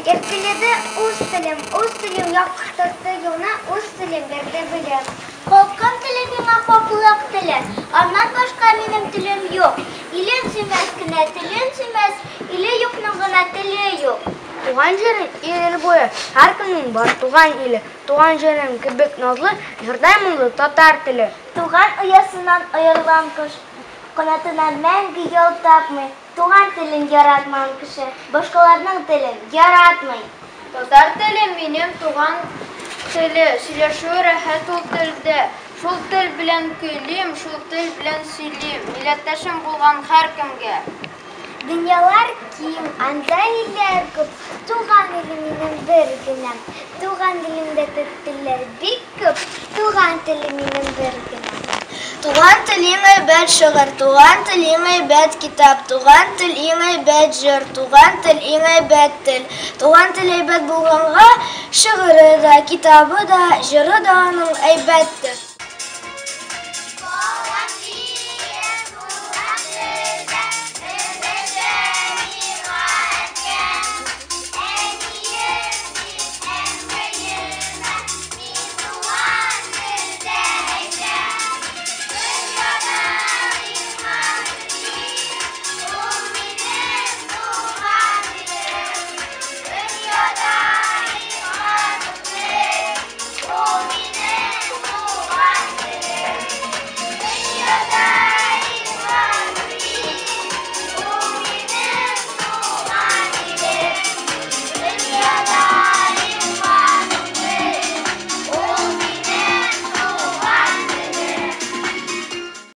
Иркәләде үз телем, үз телем яктыртты юлны, үз телем бирде белем. Халкым теле миңа хаклык теле, аннан башка минем телем юк. Илен сөймәс кенә телен сөймәс, иле юкның гына теле юк. Туган җирем Идел буе, һәркемнең бар туган иле. Туган җирем кебек назлы, җырдай моңлы татар теле. Туган оясыннан аерылган кош канатына мәңге ял тапмый. Туган телен яратмаган кеше башкаларның телен яратмый. Татар теле минем туган теле, сөйләшүе рәхәт ул телдә. Шул тел белән көйлим, шул тел белән сөйлим, милләттәшем булган һәркемгә. Дөньялар киң, анда илләр күп, туган илем минем бер генә. Туган илемдә телләр бик күп, туган телем минем бер генә. Туган тел иң әйбәт шигырь, туган тел иң әйбәт китап, туган тел иң әйбәт җыр, туган тел иң әйбәт тел. Туган тел әйбәт булганга, шигыре дә, китабы да, җыры да аның әйбәттер.